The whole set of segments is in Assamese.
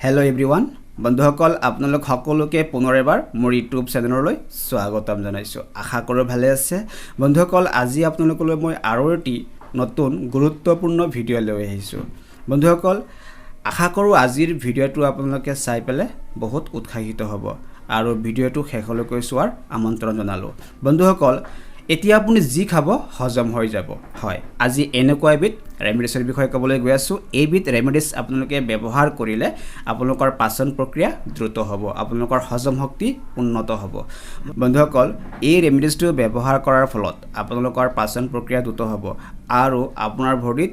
হেল্ল' এভৰিৱান, বন্ধুসকল, আপোনালোক সকলোকে পুনৰ এবাৰ মোৰ ইউটিউব চেনেললৈ স্বাগতম জনাইছোঁ। আশা কৰোঁ ভালে আছে। বন্ধুসকল, আজি আপোনালোকলৈ মই আৰু এটি নতুন গুৰুত্বপূৰ্ণ ভিডিঅ' লৈ আহিছোঁ। বন্ধুসকল, আশা কৰোঁ আজিৰ ভিডিঅ'টো আপোনালোকে চাই পেলাই বহুত উৎসাহিত হ'ব আৰু ভিডিঅ'টো শেষলৈকে চোৱাৰ আমন্ত্ৰণ জনালোঁ। বন্ধুসকল, এতিয়া আপুনি যি খাব হজম হৈ যাব। হয়, আজি এনেকুৱা এবিধ ৰেমেডিছৰ বিষয়ে ক'বলৈ গৈ আছোঁ। এইবিধ ৰেমেডিছ আপোনালোকে ব্যৱহাৰ কৰিলে আপোনালোকৰ পাচন প্ৰক্ৰিয়া দ্ৰুত হ'ব, আপোনালোকৰ হজম শক্তি উন্নত হ'ব। বন্ধুসকল, এই ৰেমেডিছটো ব্যৱহাৰ কৰাৰ ফলত আপোনালোকৰ পাচন প্ৰক্ৰিয়া দ্ৰুত হ'ব আৰু আপোনাৰ বডিত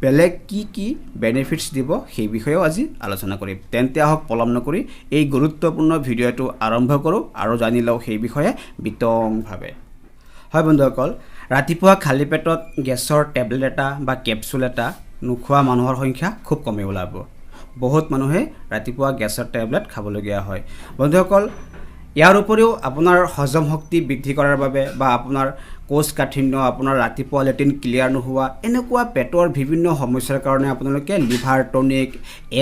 বেলেগ কি কি বেনিফিটছ দিব, সেই বিষয়েও আজি আলোচনা কৰিম। তেন্তে আহক, পলম নকৰি এই গুৰুত্বপূৰ্ণ ভিডিঅ'টো আৰম্ভ কৰোঁ আৰু জানি লওঁ সেই বিষয়ে বিতংভাৱে। হয় বন্ধুসকল, ৰাতিপুৱা খালী পেটত গেছৰ টেবলেট এটা বা কেপচুল এটা নোখোৱা মানুহৰ সংখ্যা খুব কমেই ওলাব। বহুত মানুহে ৰাতিপুৱা গেছৰ টেবলেট খাবলগীয়া হয়। বন্ধুসকল, ইয়াৰ উপৰিও আপোনাৰ হজম শক্তি বৃদ্ধি কৰাৰ বাবে বা আপোনাৰ কোষ্ঠকাঠিন্য, আপোনাৰ ৰাতিপুৱা লেট্ৰিন ক্লিয়াৰ নোহোৱা, এনেকুৱা পেটৰ বিভিন্ন সমস্যাৰ কাৰণে আপোনালোকে liver tonic,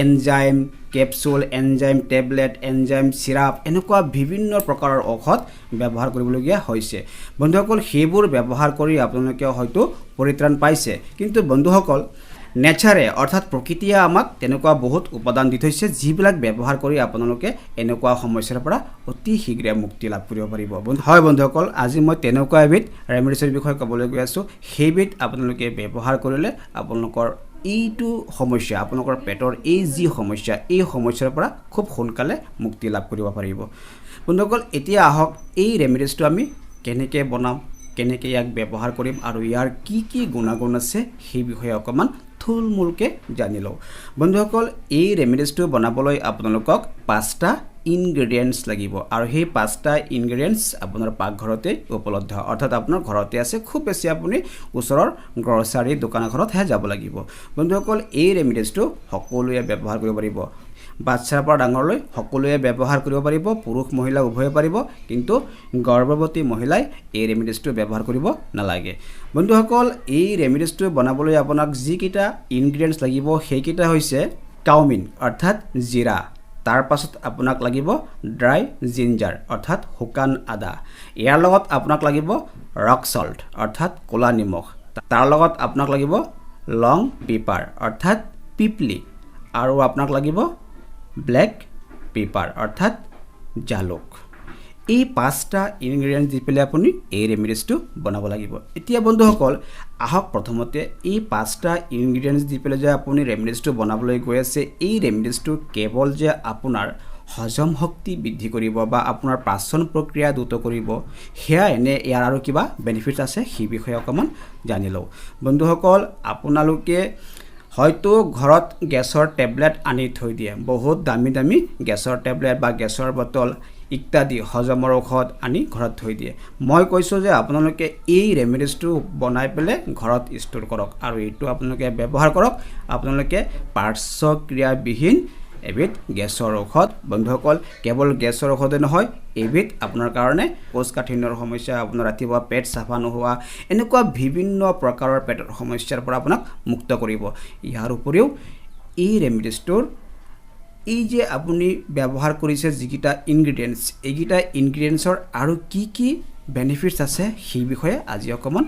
enzyme capsule, enzyme tablet, enzyme syrup, এনেকুৱা বিভিন্ন প্ৰকাৰৰ ঔষধ ব্যৱহাৰ কৰিবলগীয়া হৈছে। বন্ধুসকল, সেইবোৰ ব্যৱহাৰ কৰি আপোনালোকে হয়তো পৰিত্ৰাণ পাইছে। কিন্তু বন্ধুসকল, নেচাৰে অৰ্থাৎ প্ৰকৃতিয়ে আমাক তেনেকুৱা বহুত উপাদান দি থৈছে, যিবিলাক ব্যৱহাৰ কৰি আপোনালোকে এনেকুৱা সমস্যাৰ পৰা অতি শীঘ্ৰে মুক্তি লাভ কৰিব পাৰিব। হয় বন্ধুসকল, আজি মই তেনেকুৱা এবিধ ৰেমেডিছৰ বিষয়ে ক'বলৈ গৈ আছোঁ। সেইবিধ আপোনালোকে ব্যৱহাৰ কৰিলে আপোনালোকৰ এইটো সমস্যা, আপোনালোকৰ পেটৰ এই যি সমস্যা, এই সমস্যাৰ পৰা খুব সোনকালে মুক্তি লাভ কৰিব পাৰিব। বন্ধুসকল, এতিয়া আহক, এই ৰেমেডিছটো আমি কেনেকৈ বনাম, কেনেকৈ ইয়াক ব্যৱহাৰ কৰিম আৰু ইয়াৰ কি কি গুণাগুণ আছে, সেই বিষয়ে অকণমান থুলমূলকৈ জানি লওঁ। বন্ধুসকল, এই ৰেমেডিছটো বনাবলৈ আপোনালোকক পাঁচটা ইনগ্ৰেডিয়েণ্টছ লাগিব আৰু সেই পাঁচটা ইনগ্ৰেডিয়েণ্টছ আপোনাৰ পাকঘৰতে উপলব্ধ, অৰ্থাৎ আপোনাৰ ঘৰতে আছে। খুব বেছি আপুনি ওচৰৰ গ্ৰ'চাৰী দোকান এখনতহে যাব লাগিব। বন্ধুসকল, এই ৰেমেডিছটো সকলোৱে ব্যৱহাৰ কৰিব পাৰিব। বাচ্ছাৰ পৰা ডাঙৰলৈ সকলোৱে ব্যৱহাৰ কৰিব পাৰিব, পুৰুষ মহিলা উভয়ে পাৰিব। কিন্তু গৰ্ভৱতী মহিলাই এই ৰেমেডিছটো ব্যৱহাৰ কৰিব নালাগে। বন্ধুসকল, এই ৰেমেডিছটো বনাবলৈ আপোনাক যিকেইটা ইনগ্ৰেডিয়েণ্টছ লাগিব, সেইকেইটা হৈছে কাউমিন অৰ্থাৎ জিৰা, তাৰ পাছত আপোনাক লাগিব ড্ৰাই জিঞ্জাৰ অৰ্থাৎ শুকান আদা, ইয়াৰ লগত আপোনাক লাগিব ৰক চল্ট অৰ্থাৎ ক'লা নিমখ, তাৰ লগত আপোনাক লাগিব লং পিপাৰ অৰ্থাৎ পিপলি আৰু আপোনাক লাগিব ব্লেক পেপাৰ অৰ্থাৎ জালুক। এই পাঁচটা ইনগ্ৰেডিয়েণ্ট দি পেলাই আপুনি এই ৰেমেডিছটো বনাব লাগিব। এতিয়া বন্ধুসকল, আহক, প্ৰথমতে এই পাঁচটা ইনগ্ৰেডিয়েণ্টছ দি পেলাই যে আপুনি ৰেমেডিছটো বনাবলৈ গৈ আছে, এই ৰেমেডিছটো কেৱল যে আপোনাৰ হজম শক্তি বৃদ্ধি কৰিব বা আপোনাৰ পাচন প্ৰক্ৰিয়া দ্ৰুত কৰিব সেয়া এনে ইয়াৰ আৰু কিবা বেনিফিটছ আছে, সেই বিষয়ে অকণমান জানি লওঁ। বন্ধুসকল, আপোনালোকে হয়তো ঘৰত গেছৰ টেবলেট আনি থৈ দিয়ে, বহুত দামী দামী গেছৰ টেবলেট বা গেছৰ বটল ইত্যাদি হজমৰ ঔষধ আনি ঘৰত থৈ দিয়ে। মই কৈছোঁ যে আপোনালোকে এই ৰেমেডিছটো বনাই পেলাই ঘৰত ষ্ট'ৰ কৰক আৰু এইটো আপোনালোকে ব্যৱহাৰ কৰক। আপোনালোকে পাৰ্শ্বক্ৰিয়াবিহীন এবিধ গেছৰ ঔষধ। বন্ধুসকল, কেৱল গেছৰ ঔষধে নহয়, এইবিধ আপোনাৰ কাৰণে কোষ্ঠকাঠিন্যৰ সমস্যা, আপোনাৰ ৰাতিপুৱা পেট চাফা নোহোৱা, এনেকুৱা বিভিন্ন প্ৰকাৰৰ পেটৰ সমস্যাৰ পৰা আপোনাক মুক্ত কৰিব। ইয়াৰ উপৰিও এই ৰেমেডিছটোৰ এই যে আপুনি ব্যৱহাৰ কৰিছে যিকেইটা ইনগ্ৰেডিয়েণ্টছ, এইকেইটা ইনগ্ৰেডিয়েণ্টছৰ আৰু কি কি বেনিফিটছ আছে, সেই বিষয়ে আজি অকণমান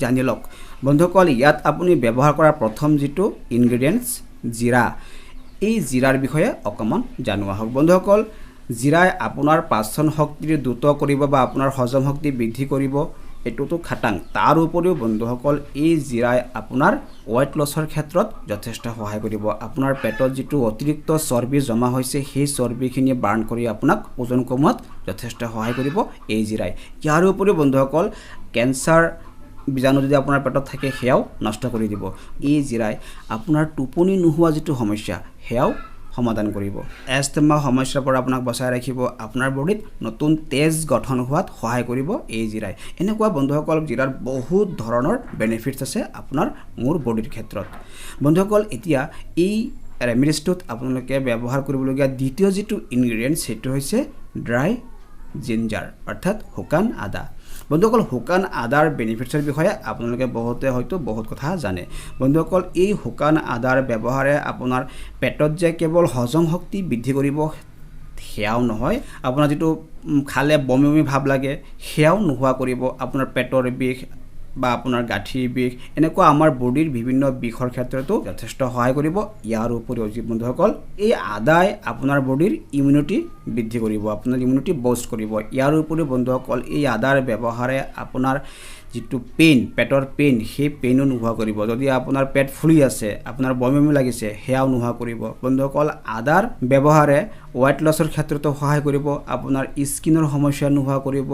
জানি লওক। বন্ধুসকল, ইয়াত আপুনি ব্যৱহাৰ কৰা প্ৰথম যিটো ইনগ্ৰেডিয়েণ্টছ জিৰা, এই জিৰাৰ বিষয়ে অকণমান জানো আহক। বন্ধুসকল, জিৰাই আপোনাৰ পাচন শক্তি দ্ৰুত কৰিব বা আপোনাৰ হজম শক্তি বৃদ্ধি কৰিব, এইটোতো খাটাং। তাৰ উপৰিও বন্ধুসকল, এই জিৰাই আপোনাৰ ৱেইট লছৰ ক্ষেত্ৰত যথেষ্ট সহায় কৰিব। আপোনাৰ পেটত যিটো অতিৰিক্ত চৰ্বি জমা হৈছে, সেই চৰ্বিখিনি বাৰ্ণ কৰি আপোনাক ওজন কমোৱাত যথেষ্ট সহায় কৰিব এই জিৰাই। ইয়াৰ উপৰিও বন্ধুসকল, কেঞ্চাৰ বীজাণু যদি আপোনাৰ পেটত থাকে, সেয়াও নষ্ট কৰি দিব। এই জিৰাই আপোনাৰ টোপনি নোহোৱা যিটো সমস্যা, সেয়াও সমাধান কৰিব। এষ্টেমা সমস্যাৰ পৰা আপোনাক বচাই ৰাখিব। আপোনাৰ বডিত নতুন তেজ গঠন হোৱাত সহায় কৰিব এই জিৰাই। এনেকুৱা বন্ধুসকল, জিৰাৰ বহুত ধৰণৰ বেনিফিটছ আছে আপোনাৰ মোৰ বডিৰ ক্ষেত্ৰত। বন্ধুসকল, এতিয়া এই ৰেমেডিছটোত আপোনালোকে ব্যৱহাৰ কৰিবলগীয়া দ্বিতীয় যিটো ইনগ্ৰেডিয়েণ্ট, সেইটো হৈছে ড্ৰাই জিঞ্জাৰ অৰ্থাৎ শুকান আদা। বন্ধুসকল, শুকান আদাৰ বেনিফিটছৰ বিষয়ে আপোনালোকে বহুতে হয়তো বহুত কথা জানে। বন্ধুসকল, এই শুকান আদাৰ ব্যৱহাৰে আপোনাৰ পেটত যে কেৱল হজম শক্তি বৃদ্ধি কৰিব সেয়াও নহয়, আপোনাৰ যিটো খালে বমি বমি ভাৱ লাগে সেয়াও নোহোৱা কৰিব। আপোনাৰ পেটৰ বিষ বা আপোনাৰ গাঁঠিৰ বিষ, এনেকুৱা আমাৰ বডিৰ বিভিন্ন বিষৰ ক্ষেত্ৰতো যথেষ্ট সহায় কৰিব। ইয়াৰ উপৰিও যি বন্ধুসকল, এই আদাই আপোনাৰ বডিৰ ইমিউনিটি বৃদ্ধি কৰিব, আপোনাৰ ইমিউনিটি ব'ষ্ট কৰিব। ইয়াৰ উপৰিও বন্ধুসকল, এই আদাৰ ব্যৱহাৰে আপোনাৰ যিটো পেইন, পেটৰ পেইন, সেই পেইনো নোহোৱা কৰিব। যদি আপোনাৰ পেট ফুলি আছে, আপোনাৰ বমি বমি লাগিছে, সেয়াও নোহোৱা কৰিব। বন্ধুসকল, আদাৰ ব্যৱহাৰে ৱেইট লছৰ ক্ষেত্ৰতো সহায় কৰিব, আপোনাৰ স্কিনৰ সমস্যা নোহোৱা কৰিব,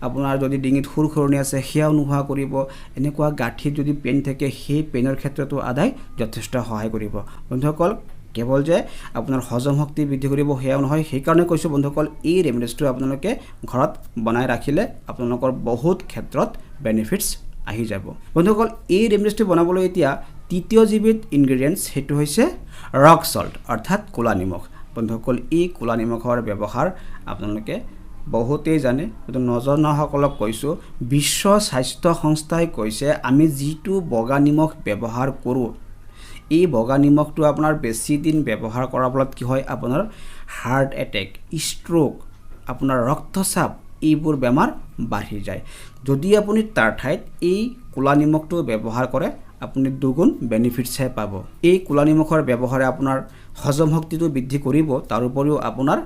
আপোনাৰ যদি ডিঙিত সুৰসুৰণি আছে সেয়াও নোহোৱা কৰিব, এনেকুৱা গাঁঠিত যদি পেইন থাকে সেই পেইনৰ ক্ষেত্ৰতো আদাই যথেষ্ট সহায় কৰিব। বন্ধুসকল, কেৱল যে আপোনাৰ হজম শক্তি বৃদ্ধি কৰিব সেয়াও নহয়, সেইকাৰণে কৈছোঁ বন্ধুসকল, এই ৰেমেডিজটো আপোনালোকে ঘৰত বনাই ৰাখিলে আপোনালোকৰ বহুত ক্ষেত্ৰত বেনিফিটছ আহি যাব। বন্ধুসকল, এই ৰেমেডিজটো বনাবলৈ এতিয়া তৃতীয় যিবিধ ইনগ্ৰেডিয়েণ্টছ সেইটো হৈছে ৰক চল্ট, অৰ্থাৎ ক'লা নিমখ। বন্ধুসকল, এই ক'লা নিমখৰ ব্যৱহাৰ আপোনালোকে বহুতেই জানে, কিন্তু নজনাসকলক কৈছোঁ, বিশ্ব স্বাস্থ্য সংস্থাই কৈছে আমি যিটো বগা নিমখ ব্যৱহাৰ কৰোঁ, এই বগা নিমখটো আপোনাৰ বেছি দিন ব্যৱহাৰ কৰাৰ ফলত কি হয়, আপোনাৰ হাৰ্ট এটেক, ষ্ট্ৰ'ক, আপোনাৰ ৰক্তচাপ, এইবোৰ বেমাৰ বাঢ়ি যায়। যদি আপুনি তাৰ ঠাইত এই ক'লা নিমখটো ব্যৱহাৰ কৰে, আপুনি দুগুণ বেনিফিটছহে পাব। এই ক'লা নিমখৰ ব্যৱহাৰে আপোনাৰ হজম শক্তিটো বৃদ্ধি কৰিব, তাৰ উপৰিও আপোনাৰ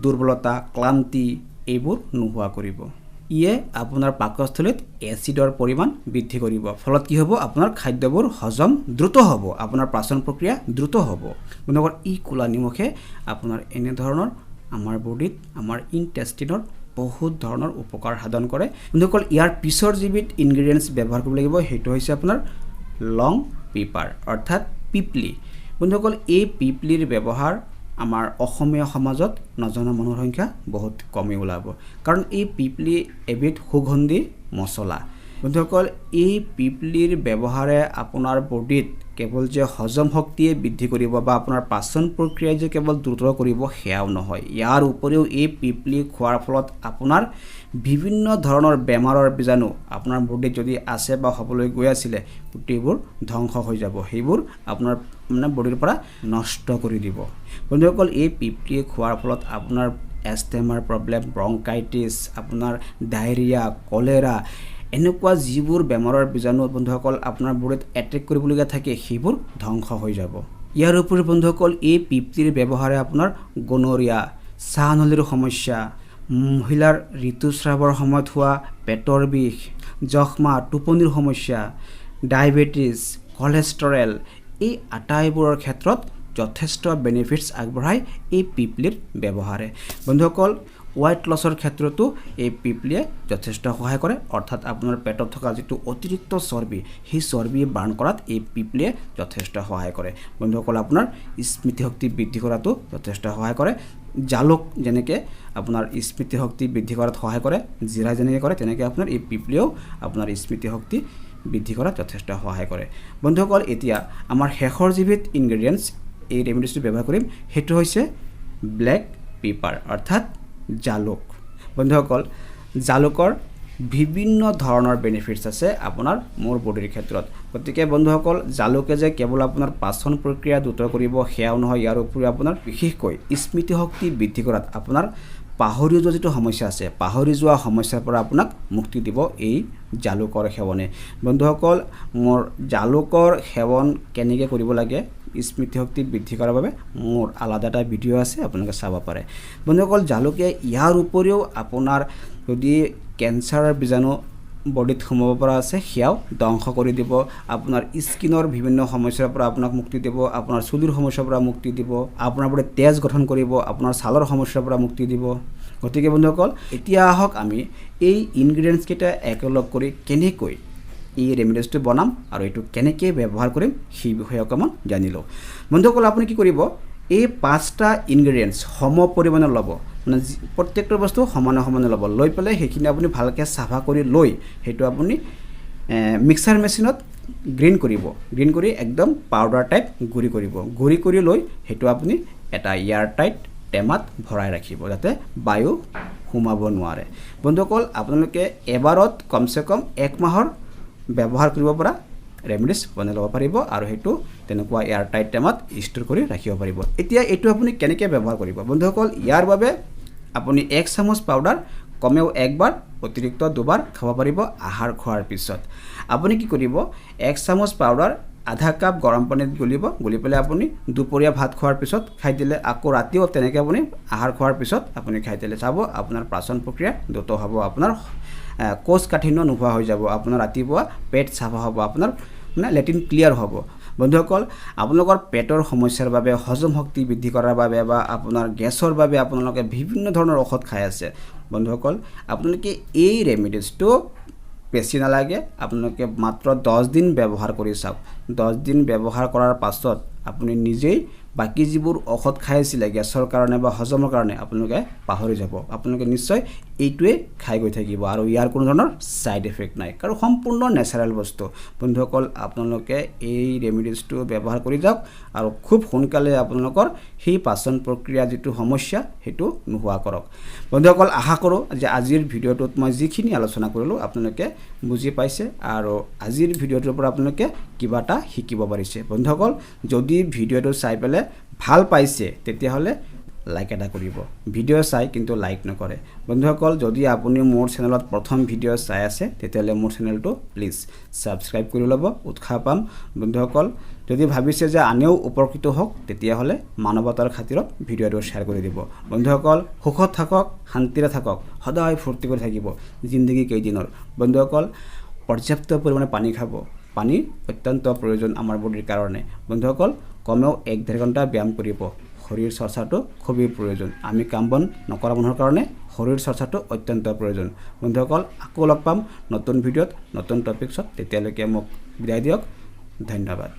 দুৰ্বলতা, ক্লান্তি এইবোৰ নোহোৱা কৰিব। ইয়ে আপোনাৰ পাকস্থলীত এচিডৰ পৰিমাণ বৃদ্ধি কৰিব, ফলত কি হ'ব, আপোনাৰ খাদ্যবোৰ হজম দ্ৰুত হ'ব, আপোনাৰ পাচন প্ৰক্ৰিয়া দ্ৰুত হ'ব। বন্ধুসকল, এই ক'লা নিমখে আপোনাৰ এনেধৰণৰ আমাৰ বডিত, আমাৰ ইনটেষ্টিনৰ বহুত ধৰণৰ উপকাৰ সাধন কৰে। বন্ধুসকল, ইয়াৰ পিছৰ যিবিধ ইনগ্ৰেডিয়েণ্টছ ব্যৱহাৰ কৰিব লাগিব সেইটো হৈছে আপোনাৰ লং পেপাৰ, অৰ্থাৎ পিপলি। বন্ধুসকল, এই পিপলিৰ ব্যৱহাৰ আমাৰ অসমীয়া সমাজত নজনা মানুহৰ সংখ্যা বহুত কমেই ওলাব, কাৰণ এই পিপলি এবিধ সুগন্ধি মছলা। বন্ধুসকল, এই পিপলিৰ ব্যৱহাৰে আপোনাৰ বডিত কেৱল যে হজম শক্তিয়ে বৃদ্ধি কৰিব বা আপোনাৰ পাচন প্ৰক্ৰিয়াই যে কেৱল দ্ৰুত কৰিব সেয়াও নহয়, ইয়াৰ উপৰিও এই পিপলি খোৱাৰ ফলত আপোনাৰ বিভিন্ন ধৰণৰ বেমাৰৰ বীজাণু আপোনাৰ বডিত যদি আছে বা হ'বলৈ গৈ আছিলে গোটেইবোৰ ধ্বংস হৈ যাব, সেইবোৰ আপোনাৰ মানে বডিৰ পৰা নষ্ট কৰি দিব। বন্ধুসকল, এই পিপলি খোৱাৰ ফলত আপোনাৰ এষ্টেমাৰ প্ৰব্লেম, ব্ৰংকাইটিছ, আপোনাৰ ডায়েৰিয়া, কলেৰা, এনেকুৱা যিবোৰ বেমাৰৰ বীজাণু বন্ধুসকল আপোনাৰ বডিত এটেক কৰিবলগীয়া থাকে সেইবোৰ ধ্বংস হৈ যাব। ইয়াৰ উপৰি বন্ধুসকল, এই পিপলিৰ ব্যৱহাৰে আপোনাৰ গনৰিয়া, চাহনলীৰ সমস্যা, মহিলাৰ ঋতুস্ৰাৱৰ সময়ত হোৱা পেটৰ বিষ, যক্ষ্মা, টোপনিৰ সমস্যা, ডায়েবেটিছ, কলেষ্ট্ৰৰেল, এই আটাইবোৰৰ ক্ষেত্ৰত যথেষ্ট বেনিফিটছ আগবঢ়ায় এই পিপলিৰ ব্যৱহাৰে। বন্ধুসকল, ৱেইট লছৰ ক্ষেত্ৰতো এই পিপলিয়ে যথেষ্ট সহায় কৰে, অৰ্থাৎ আপোনাৰ পেটত থকা যিটো অতিৰিক্ত চৰ্বি, সেই চৰ্বি বাৰ্ণ কৰাত এই পিপলিয়ে যথেষ্ট সহায় কৰে। বন্ধুসকল, আপোনাৰ স্মৃতিশক্তি বৃদ্ধি কৰাতো যথেষ্ট সহায় কৰে। জালুক যেনেকৈ আপোনাৰ স্মৃতিশক্তি বৃদ্ধি কৰাত সহায় কৰে, জিৰা যেনেকৈ কৰে, তেনেকৈ আপোনাৰ এই পিপলিয়েও আপোনাৰ স্মৃতিশক্তি বৃদ্ধি কৰাত যথেষ্ট সহায় কৰে। বন্ধুসকল, এতিয়া আমাৰ শেষৰ যিবিধ ইনগ্ৰেডিয়েণ্টছ এই ৰেমেডিজটো ব্যৱহাৰ কৰিম সেইটো হৈছে ব্লেক পেপাৰ, অৰ্থাৎ জালুক। বন্ধুসকল, জালুকৰ বিভিন্ন ধৰণৰ বেনিফিটছ আছে আপোনাৰ মোৰ বডিৰ ক্ষেত্ৰত। গতিকে বন্ধুসকল, জালুকে যে কেৱল আপোনাৰ পাচন প্ৰক্ৰিয়া দ্ৰুত কৰিব সেয়াও নহয়, ইয়াৰ উপৰিও আপোনাৰ বিশেষকৈ স্মৃতিশক্তি বৃদ্ধি কৰাত, আপোনাৰ পাহৰি যোৱা যিটো সমস্যা আছে, পাহৰি যোৱা সমস্যাৰ পৰা আপোনাক মুক্তি দিব এই জালুকৰ সেৱনে। বন্ধুসকল, মোৰ জালুকৰ সেৱন কেনেকৈ কৰিব লাগে স্মৃতিশক্তি বৃদ্ধি কৰাৰ বাবে মোৰ আলাদা এটা ভিডিঅ' আছে, আপোনালোকে চাব পাৰে। বন্ধুসকল, জালুকে ইয়াৰ উপৰিও আপোনাৰ যদি কেঞ্চাৰৰ বীজাণু বডিত সোমাব পৰা আছে সেয়াও ধ্বংস কৰি দিব, আপোনাৰ স্কিনৰ বিভিন্ন সমস্যাৰ পৰা আপোনাক মুক্তি দিব, আপোনাৰ চুলিৰ সমস্যাৰ পৰা মুক্তি দিব, আপোনাৰ বডিত তেজ গঠন কৰিব, আপোনাৰ ছালৰ সমস্যাৰ পৰা মুক্তি দিব। গতিকে বন্ধুসকল, এতিয়া আহক আমি এই ইনগ্ৰেডিয়েণ্টছকেইটা একেলগ কৰি কেনেকৈ এই ৰেমেডিজটো বনাম আৰু এইটো কেনেকৈ ব্যৱহাৰ কৰিম সেই বিষয়ে অকণমান জানি লওঁ। বন্ধুসকল, আপুনি কি কৰিব, এই 5টা ইনগ্ৰেডিয়েণ্টছ সম পৰিমাণে ল'ব, মানে প্ৰত্যেকটো বস্তু সমানে সমানে ল'ব, লৈ পেলাই সেইখিনি আপুনি ভালকৈ চাফা কৰি লৈ সেইটো আপুনি মিক্সাৰ মেচিনত গ্ৰীণ কৰিব, গ্ৰীণ কৰি একদম পাউডাৰ টাইপ গুড়ি কৰিব, গুড়ি কৰি লৈ সেইটো আপুনি এটা এয়াৰ টাইট টেমাত ভৰাই ৰাখিব, যাতে বায়ু সোমাব নোৱাৰে। বন্ধুসকল, আপোনালোকে এবাৰত কমচে কম এক মাহৰ ব্যৱহাৰ কৰিব পৰা ৰেমেডিছ বনাই ল'ব পাৰিব আৰু সেইটো তেনেকুৱা এয়াৰ টাইট টেমাত ষ্ট'ৰ কৰি ৰাখিব পাৰিব। এতিয়া এইটো আপুনি কেনেকৈ ব্যৱহাৰ কৰিব? বন্ধুসকল, ইয়াৰ বাবে আপুনি 1 চামুচ পাউডাৰ কমেও একবাৰ, অতিৰিক্ত দুবাৰ খাব পাৰিব আহাৰ খোৱাৰ পিছত। আপুনি কি কৰিব? 1 চামুচ পাউডাৰ আধা কাপ গৰম পানীত গুলিব, গুলি পেলাই আপুনি দুপৰীয়া ভাত খোৱাৰ পিছত খাই দিলে, আকৌ ৰাতিও তেনেকৈ আপুনি আহাৰ খোৱাৰ পিছত আপুনি খাই দিলে, চাব আপোনাৰ পাচন প্ৰক্ৰিয়া দ্ৰুত হ'ব, আপোনাৰ কোষ্ঠকাঠিন্য নোহোৱা হৈ যাব, আপোনাৰ ৰাতিপুৱা পেট চাফা হ'ব, আপোনাৰ মানে লেট্ৰিন ক্লিয়াৰ হ'ব। বন্ধুসকল, আপোনালোকৰ পেটৰ সমস্যাৰ বাবে, হজম শক্তি বৃদ্ধি কৰাৰ বাবে বা আপোনাৰ গেছৰ বাবে আপোনালোকে বিভিন্ন ধৰণৰ ঔষধ খাই আছে। বন্ধুসকল, আপোনালোকে এই ৰেমেডিজটো বেছি নালাগে, আপোনালোকে মাত্ৰ 10 দিন ব্যৱহাৰ কৰি চাওক। 10 দিন ব্যৱহাৰ কৰাৰ পাছত আপুনি নিজেই বাকী যিবোৰ ঔষধ খাই আছিলে গেছৰ কাৰণে বা হজমৰ কাৰণে, আপোনালোকে পাহৰি যাব। আপোনালোকে নিশ্চয় এইটোৱে খাই গৈ থাকিব আৰু ইয়াৰ কোনো ধৰণৰ ছাইড এফেক্ট নাই, কাৰণ সম্পূৰ্ণ নেচাৰেল বস্তু। বন্ধুসকল, আপোনালোকে এই ৰেমেডিজটো ব্যৱহাৰ কৰি যাওক আৰু খুব সোনকালে আপোনালোকৰ সেই পাচন প্ৰক্ৰিয়া যিটো সমস্যা, সেইটো নোহোৱা কৰক। বন্ধুসকল, আশা কৰোঁ যে আজিৰ ভিডিঅ'টোত মই যিখিনি আলোচনা কৰিলোঁ, আপোনালোকে বুজি পাইছে আৰু আজিৰ ভিডিঅ'টোৰ পৰা আপোনালোকে কিবা এটা শিকিব পাৰিছে। বন্ধুসকল, যদি ভিডিঅ'টো চাই পেলাই ভাল পাইছে, তেতিয়াহ'লে লাইক এটা কৰিব। ভিডিঅ' চাই কিন্তু লাইক নকৰে। বন্ধুসকল, যদি আপুনি মোৰ চেনেলত প্ৰথম ভিডিঅ' চাই আছে, তেতিয়াহ'লে মোৰ চেনেলটো প্লিজ ছাবস্ক্ৰাইব কৰি ল'ব, উৎসাহ পাম। বন্ধুসকল, যদি ভাবিছে যে আনেও উপকৃত হওক, তেতিয়াহ'লে মানৱতাৰ খাতিৰত ভিডিঅ'টো শ্বেয়াৰ কৰি দিব। বন্ধুসকল, সুখত থাকক, শান্তিৰে থাকক, সদায় ফূৰ্তি কৰি থাকিব। জিন্দগী কেইদিনৰ? বন্ধুসকল, পৰ্যাপ্ত পৰিমাণে পানী খাব। পানী অত্যন্ত প্ৰয়োজন আমাৰ বডিৰ কাৰণে। বন্ধুসকল, কমেও 1-1.5 ঘণ্টা ব্যায়াম কৰিব। শৰীৰ চৰ্চাটো খুবেই প্ৰয়োজন। আমি কাম বন নকৰা মানুহৰ কাৰণে শৰীৰ চৰ্চাটো অত্যন্ত প্ৰয়োজন। বন্ধুসকল, আকৌ লগ পাম নতুন ভিডিঅ'ত, নতুন টপিকছত। তেতিয়ালৈকে মোক বিদায় দিয়ক। ধন্যবাদ।